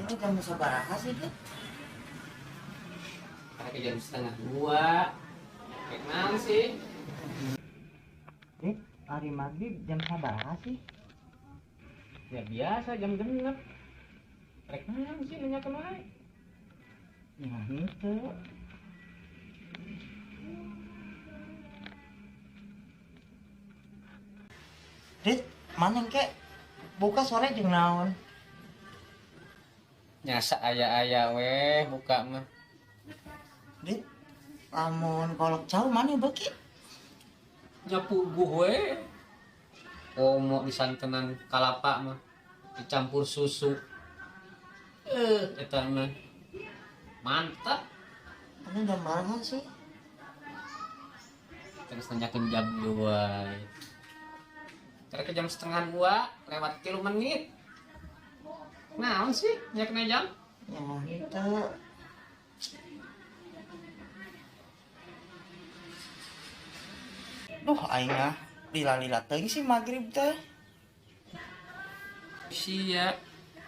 Ini jam sabaraha sih, Dit? Karek jam 1.30. Kayak naon sih? Dit, hari maghrib jam sabaraha sih? Ya biasa jam 6. Rek naon sih nanya wae. Ya henteu. Dit, mana engke buka sore jeung naon? Nyasa aya-aya weh buka mah. Dit, lamun kolok cau mana beuki? Nya puguh we. Komo disantenan kalapa mah dicampur susu. Eta mah mantap. Ini jam berapa sih? Terus nanyakeun jam 2. Karek jam 1.30 lewat 3 menit. Naon sih nyakeun jam? Ya henteu. Duh, aing ah lila-lila teuing sih maghrib teh. Sia.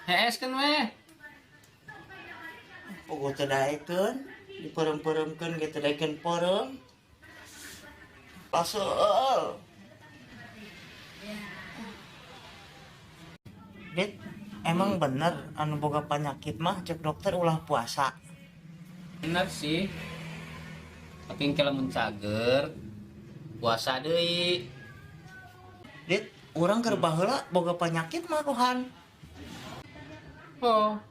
Hees kan weh. Puguh teu daekeun, dipeureum-peureumkeun ge teu daekeun peureum. Langsung. Dit, emang bener anu boga penyakit mah cek dokter ulah puasa. Bener sih. Tapi engke lamun cager puasa deui. Dit, urang keur baheula boga penyakit mah kohan. Oh.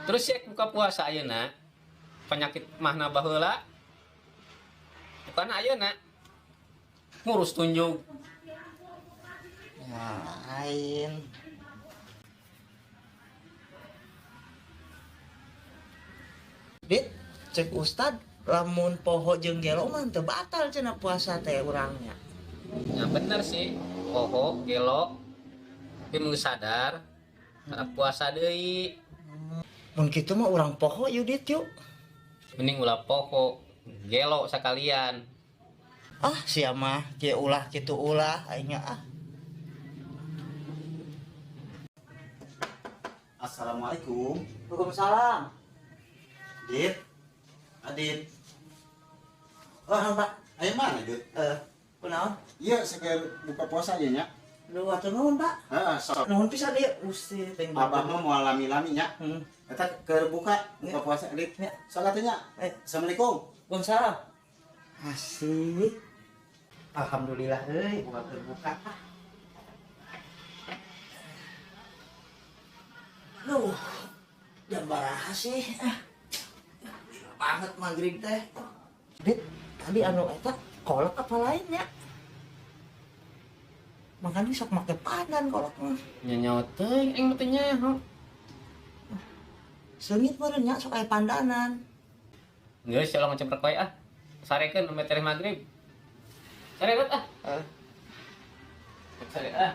Terus ya buka puasa ayeuna penyakit mahna baheula. Bukan ayeuna. Ngurus tunjuk. Ya, lain. Dit, cek ustad lamun poho jeung gelo mah teu batal cenah puasa teh urangnya. Ya bener sih, poho gelo tapi mun sadar karena puasa deui. Mun kitu mah urang poho yuk Dit yuk. Mending ulah poho, gelo sekalian. Ah, sia mah kieu ulah kitu ulah aing ah. Assalamualaikum. Waalaikumsalam. Dit. Adit. Oh, Pak. Ayo mana, Dit? Kunaon? Iya, seker buka puasa aja nya. Lu atuh nuhun, Pak. Heeh, sok. Nuhun pisan ieu. Gusti teh. Abah mah moal lami-lami nya. Eta keur buka puasa, Dit. Ya. Sok atuh nya. Assalamualaikum. Waalaikumsalam. Asik. Alhamdulillah euy, buka keur buka. Duh, jam baraha sih? Banget maghrib teh. Dit, tadi anu eta kolak apa lainnya? Makanya sok make pandan kolak mah. Nya nyawa teuing aing mah teh nyaho. Seungit meureun nya sok aya pandanan. Geus ulah ngeceprek wae ah. Sarekeun nu tereh maghrib. Sare ah. Heeh. Sare ah.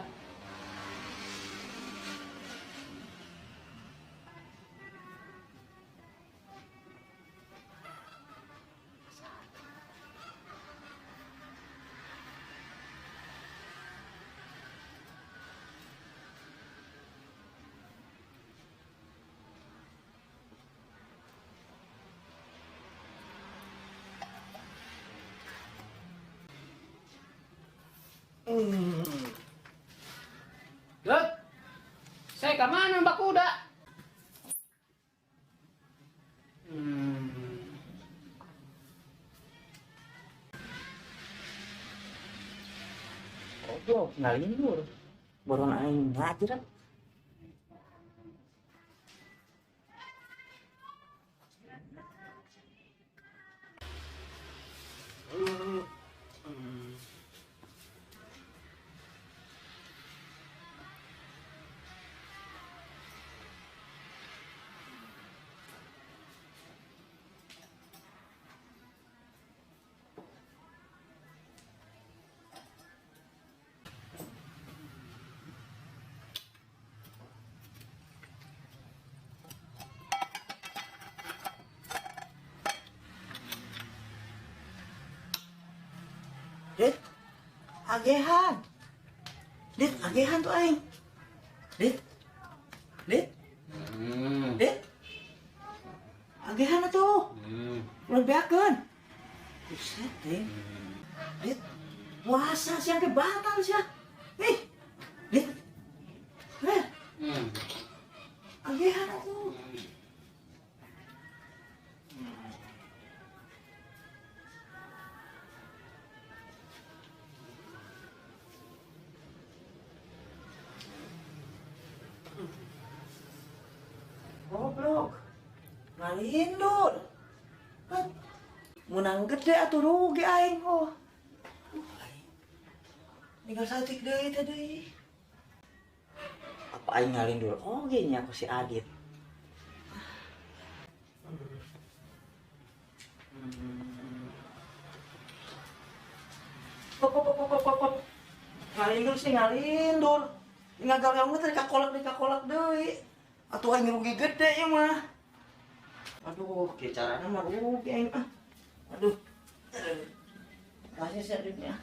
Loh, saya ke mana Mbak Kuda? Goblok, ngalindur. Boron aing ngajer. Dit, agehan. Dit, agehan tuh aing. Dit. Dit. Dit. Agehan atuh. Ulah beakeun. Buset, deh. Dit. Puasa siang ke batal sia. Ih. Dit. Eh, agehan atuh. Goblok. Ngalindur. Kan menang gede atuh rugi aing oh. Aing. Tinggal saeutik deui teh deui. Apa aing ngalindur oge nya ku si Adit. Pop pop pop pop pop, pop. Ngalindur sih ngalindur. Ngagal teh dikakolak deui. Atuh aing rugi gede ieu mah. Aduh, kieu carana mah rugi aing ah. Aduh. Kasih sih Aditnya.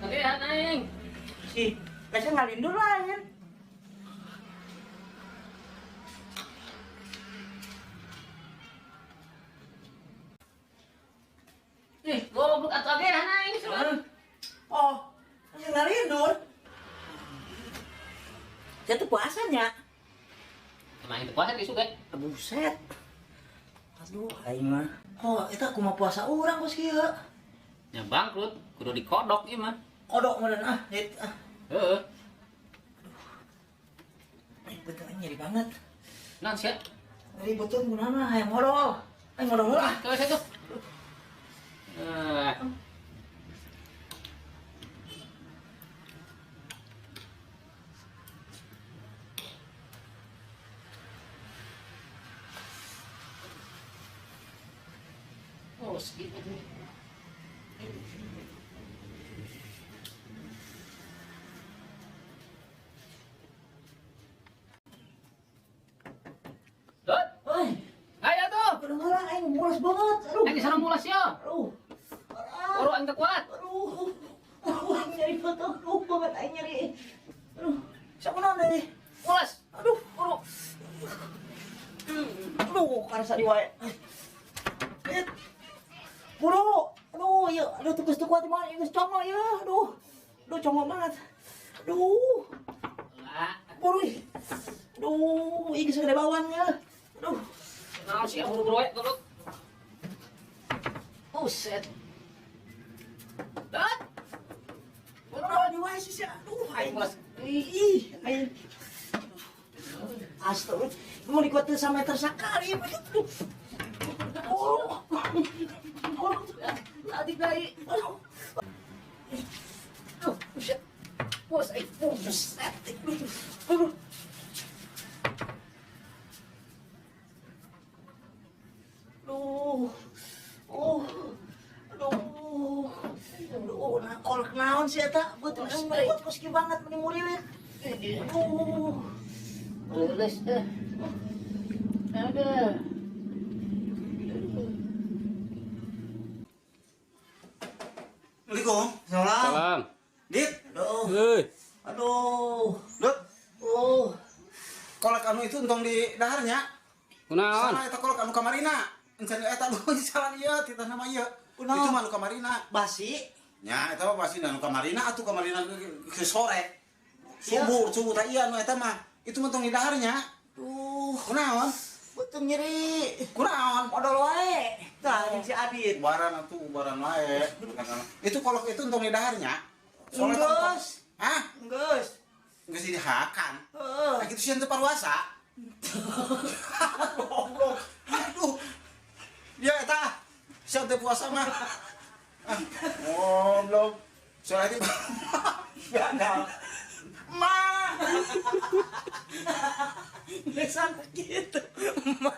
Agehan aing. Ih, kasih ngalindur lain. Ih, goblok atuh agehan aing sudah. Oh, kasih ngalindur. Jatuh puasanya. Emang itu puasa di suge. Buset. Aduh, aing mah. Oh, eta kumaha puasa urang kos kieu. Ya bangkrut, kudu dikodok ieu mah. Kodok meureun ah, Dit. Ah. Heeh. Aing betul aing nyeri banget. Naon sia? Nyeri betul kunaon hayang modol. Aing modol heula ah. Terus itu. Eh. Oh, segitu. Dot, Oi, ayo tuh. udah malah aing mulas banget. Aduh. Aing sana mulas ya. Aduh. Buru aing teu kuat. Aduh. Aduh, aing nyeri betul. Aduh, banget aing nyeri. Aduh, siapa naon deui? Mulas. Aduh, aduh. Aduh, karasa di wae. Eh. Buru. Aduh, ya, aduh tugas tuh kuat banget, geus congok ya. Aduh. Aduh, congok banget. Aduh. Lah, Buru. Ih. Aduh, ih geus gede bawannya. Aduh. naon sih buru-buru wae goblok. Buset. Dot. Buru di wae sih. Aduh, aing. Mulas. Ih, aing. Astaga, mau dikuatin sama meter sekali. Aduh. Oh. Oh. Adik dari. Aduh. Aduh, buset. Bos, aing buset. Aduh. Aduh. Oh. Aduh. Aduh, nah kolak naon sih eta? Beuteung aing mah kos kieu banget meni murilit. Aduh. Lulus eh. Ada. Assalamualaikum. Salam. Salam. Dit, Aduh. Hei. Aduh. Dut, Oh. kolak anu itu entong di daharnya. Kunaon? Salah eta kolak anu kamarina. Encan eta lu salah ieu titah nama ieu. Kunaon? Itu mah anu kamarina. Basi. Nya eta mah pasti anu kamarina atuh kamarina ke sore. Subuh, subuh tah ieu anu eta mah. Itu mah tong di daharnya. Duh, Kunaon? beuteung nyeri. Kunaon? Modal wae. Tah jeung si Adit. Ubaran atuh ubaran wae. Itu kolak itu entong di daharnya. Soalnya tong- Enggeus. Hah? Enggeus. Geus dihakan. Heeh. Nah, gitu sih teu paruasa. Goblok. Aduh. Ya eta. Sian teu puasa mah. Ah, goblok. Soalnya itu Gagal. Ma. Geus sampai gitu. Ma.